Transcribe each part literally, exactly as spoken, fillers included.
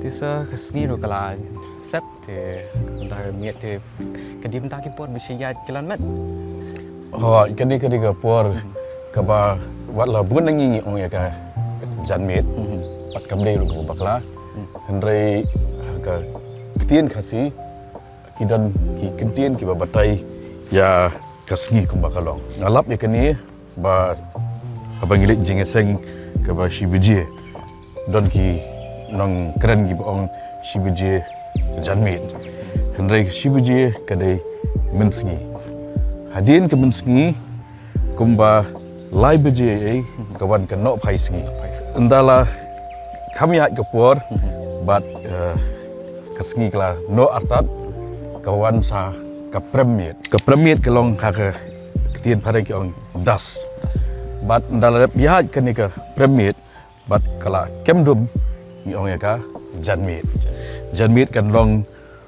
Isa ka sngi ruh ka la sep te mynta ka miet te ka dei mynta ki por ba shi ïaid ki lan met. Hooid, kane ka dei ka por kaba wat la bun na ngi ngi ong ïa ka janmiet. Wat kam dei ruh kaba bakla. Hynrei ha ka ktien Khasi ki don ki kyntien kiba batai ïa ka sngi kumba ka long. Nga lap ïa kane ba haba ngi leit jingïaseng kaba shi baje don ki nongkren kiba ong shi baje janmiet. Hynrei shi baje ka dei mynsngi. Hadien ka mynsngi kumba lai baje ei ka wan ka nohphai sngi. Ynda la kham ïaid ka por bad eh, ka sngi ka la noh artat ka wan sa ka prem miet. Ka prem miet ka long ha ka ktien phareng ki ong dusk. Bad ynda la dep ïaid kane ka prem miet bad ka la kem dum ngi ong ïa ka janmiet. Janmiet kan long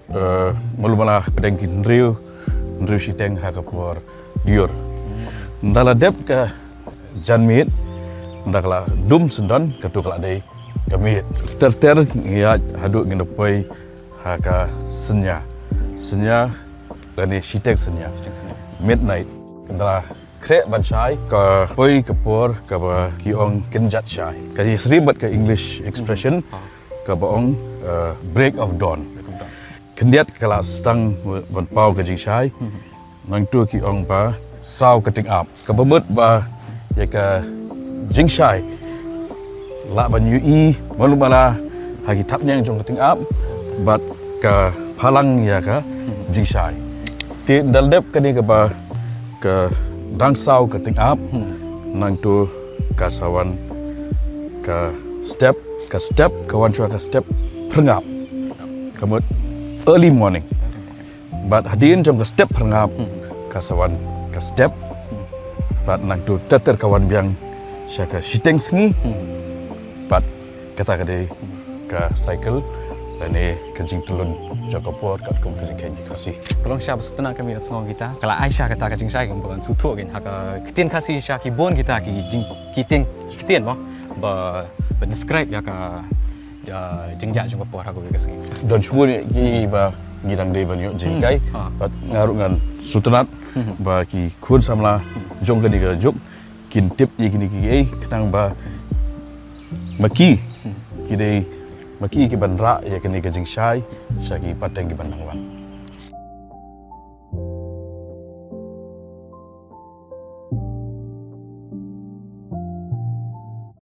eh, malu mala pdeng ki hynriew hynriew shiteng ha ka por dior. Ynda la dep ka janmiet ynda ka la dum syndon katu ka la dei ka miet. Ter ter ngi ïaid haduh ngi da poi ha ka synñia. Synñia lane shiteng synñia. Midnight. Ynda la khreh ban shai ka poi ka por kaba ki ong kynjat shai. Ka ïasyriem bad ka English expression kaba ong eh, break of dawn. Khyndiat ka la sdang ban paw ka jingshai. Nangtu ki ong ba saw ka tyngab kaba mut ba ïa ka jingshai lah ban ïohi malu mala ha ki thapniang jong ka tyngab bad ka phalang ïa ka jingshai. Te ynda la dep kane kaba ka dang saw ka tyngab nangtu ka sa wan ka step ka step ka wan shuwa ka step pyrngap. Ka mut early morning. Bad hadien jong ka step pyrngap ka sa wan ka step bad nangtu ter ter ka wan biang sha ka shiteng sngi. Bad kata ka dei ka cycle lane ka jingtlun jong ka por katkum ka jingkheiñ ki Khasi. Ka long shisha ba sngewtynnat ka miet sngewbha kita ka la ai sha kata ka jingshai kumba kan sngewthuh kein ha ka ktien Khasi sha ki bun kita ki jing ki ktien ki ktien mo ba ba describe ïa ka jingïaid jong ka por ha kawei ka sngi. Don shibun kiba ngi dang dei ban ïoh jinghikai bad nga ruh ngan sngewtynnat ba ki khun samla jong kane ka juk kin tip ïa kine kiei khnang ba ma ki ki dei ma ki ki ban rah ïa kane ka jingshai sha ki pateng ki ban nang wan.